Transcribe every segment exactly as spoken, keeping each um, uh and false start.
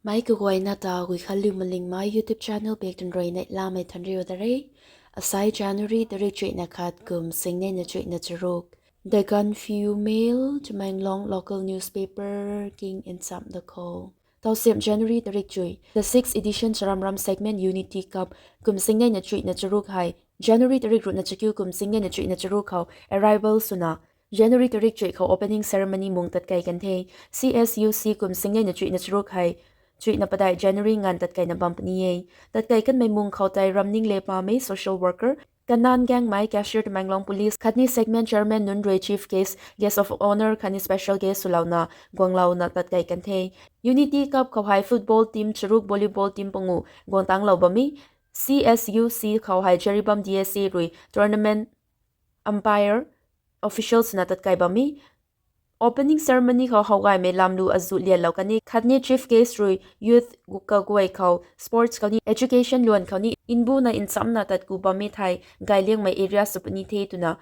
Mei kaguayna ta Guikhanliu Malingmei YouTube channel bak tun rui neihlamei thanriu da re. Asai January tarik chuihna khat kum singneina chuihna charuk. The Gaanphiu Mail, Tamenglong local newspaper king nchamh da khou. Tausiam January tarik chuih, the sixth edition Charamram Segment Unity Cup kum singneina chuihna charuk hei January tarik ruhna chakiu kum singneina chuihna charuk khou arrival swna January tarik chuih khou opening ceremony mung tatkei kan the. C S U C kum singneina chuihna charuk hei chuihna padeih January nganv tatkeina bam puni e. Tatkei kanmei mung khou tei Ramninglepamei social worker, Kanan Gangmei cashier Tamenglong Police khatni segment chairman nunc rui chief guest, guest of honour khatni special guest swlouna guanglouna tatkei kan the. Unity Cup khou hei football team charuk, volleyball team pangu guang tanglou bam e. C S U C khou hei Jiribam D S A rui tournament umpire, officials na tatkei bam e. Opening ceremony khou howgaymei lamlu azu lianlou kan e khatni chief guest rui youth kaguay khou sports khou ni education luan khou ni nbuna nchamcna tatku bam e thei gayliangmei area sw puni the twna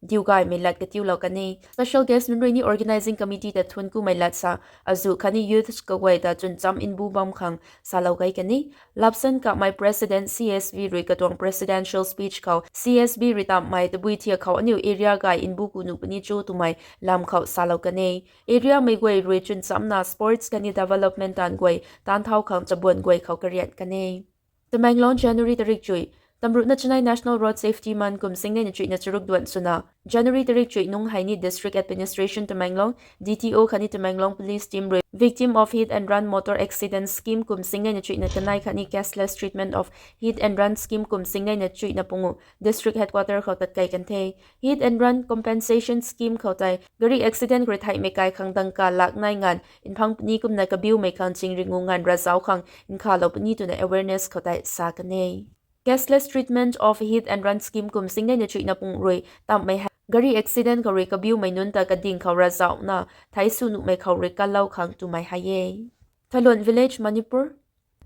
diugaymei lat katiulou kan e. Special guest nunc rui ni organising committee ta thuanc kumei lat sa azu khatni youth kaguay ta chwncham nbu bam khang salou kei kan e. Lapsan Kamei president C S V rui katuang presidential speech khou C S V rui tamhmei tabui thiak khou aniu area gay nbu ku nuh puni cho twmei lam khou salou kan e. Area mei guay rui chwnchamna sports khatni development taanv guay taanc thau khang chabuan guay khou kariat kan e. Tamenglong January tarik chuih, tamruhna chanei National Road Safety Month kum singneina chuihna charuk duan swna January tarik chuih nungc hei ni District Administration Tamenglong, D T O khatni Tamenglong Police Team rui Victim of Hit and Run Motor Accident Scheme kum singneina chuihna kanei khatni Cashless Treatment of Hit and Run Scheme kum singneina chuihna pangu District Headquarter khou tatkei kan the. Hit and Run Compensation Scheme khou tei gari accident khou rui theihmei kai khang dangka lak nai nganv nphang puni kumna kabiumei khang ching ringu nganv ravzauc khang nkhalou puni twna awareness khou tei sa kan e. Cashless Treatment of Hit and Run Scheme kum singneina chuihna pung rui tamhmei hei gari accident khou rui kabiumei nunc ta kading khou ravzauhna theic sw nuhmei khou rui kalou khang twmei hei e. Thaluan Village, Manipur.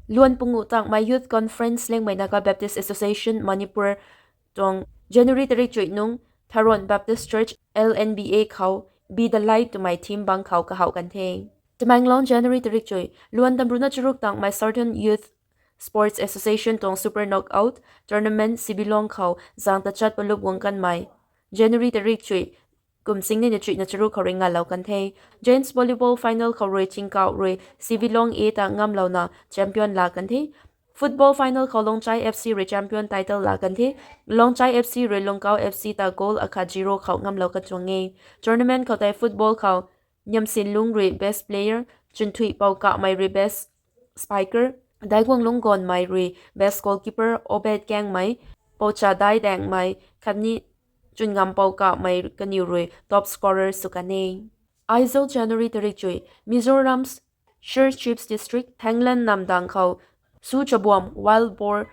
Luan pangu tangmei Youth Conference Liangmei Naga Baptist Association Manipur tuang January tarik chuih nungc Tharon Baptist Church L N B A khou Be the Light twmei theme bang khou kahouh kan the. Tamenglong January tarik chuih, luan tamruhna charuk tangmei Southern Youth Sports Association tuang Super Knockout Tournament Sibilong khou zang tachat palup guang kanmei January tarik chuih kum singneina chuihna charuk khou rui ngalou kan the. Gents Volleyball Final khou rui Chingkauh rui Sibilong A ta ngamlouna champion laa kan the. Football Final khou Longchai F C rui champion title laa kan the. Longchai F C rui Lungkau F C ta goal akhat zero khou ngamlou kan tuang e. Tournament khou tei football khou Niamsinlung rui best player, Chunthui Poukamei rui best striker, Daiguanglung Gonmei rui best goalkeeper, Obed Kangmei, Pouchadai Daengmei khatni Chunngam Poukamei kaniw rui top scorer sw kan e. Aizawl January tarik chuih, Mizoram's Serchhip District, Thanglen namdang khou su chabuam wild boar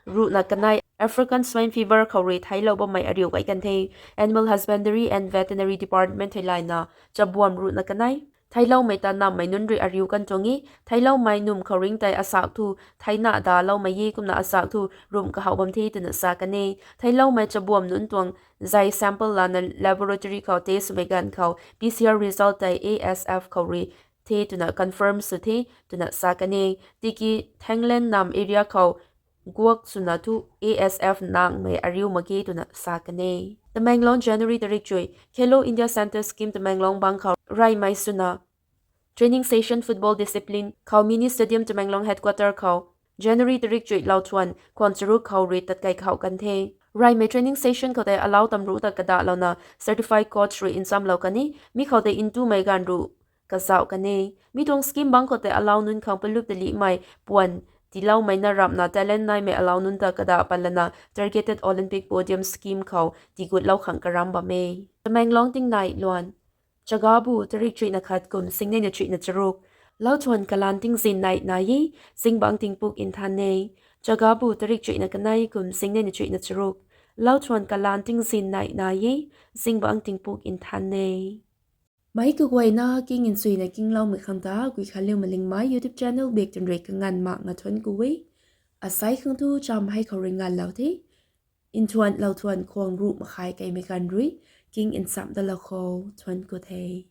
ruhna kanei African Swine Fever khou rui theiclou bammei ariu gay kan the. Animal Husbandry and Veterinary Department theilayna chabuam ruhna kanei theicloumei ta namhmei nunc rui ariu kan tuang e. Theicloumei num khou ringc tei asak thu theicna daloumei e kumna asak thu rumh kahouh bam the twna sa kan e. Theicloumei chabuam nunc tuang zei sample lana laboratory khou test swmei ganv khou P C R result tei A S F khou rui the twna confirm sw the twna sa kan e. Tiki Thanglen nam area khou guak swna thu A S F nangmei ariu mak ge twna sa kan e. Tamenglong January tarik chuih, Khelo India Centre Scheme Tamenglong bang khou reymei swna training session football discipline khou Mini Stadium Tamenglong headquarter khou January tarik chuih lauthuan khuang charuk khou rui tatkei kahouh kan the. Reymei training session khou tei alau tamruh ta kadahlouna certified coach rui nchamlou kan e. Mi khou tei ntumei ganv ruh kazauh kan e. Mi tuang scheme bang khou tei alau nunc khang palup talihmei puan tiiloumei na ramhna talent naimei alau nunc ta kadah patlana targeted Olympic podium scheme khou tigutlou khang karam bam e. Tamenglong tingnai luan. Chagabu tarik chuihna khat kum singneina chuihna charuk. Lauthuan kalaan tingzin nai nai e, zingbangc tingpuk nthan e. Chagabu tarik chuihna kanei kum singneina chuihna charuk. Lauthuan kalaan tingzin nai nai e, zingbangc tingpuk nthan e. Meic kaguayna king nchuina kingloumei khang ta Guikhanliu Malingmei YouTube channel bak tun rui kanganv mak nga thuanc ku e. Asai khang thu cham hei khou rui nganvlou the. Nthuan lauthuan khuang ruh makhai keimei ganv rui king nchamh dalou khou thuanc ku the.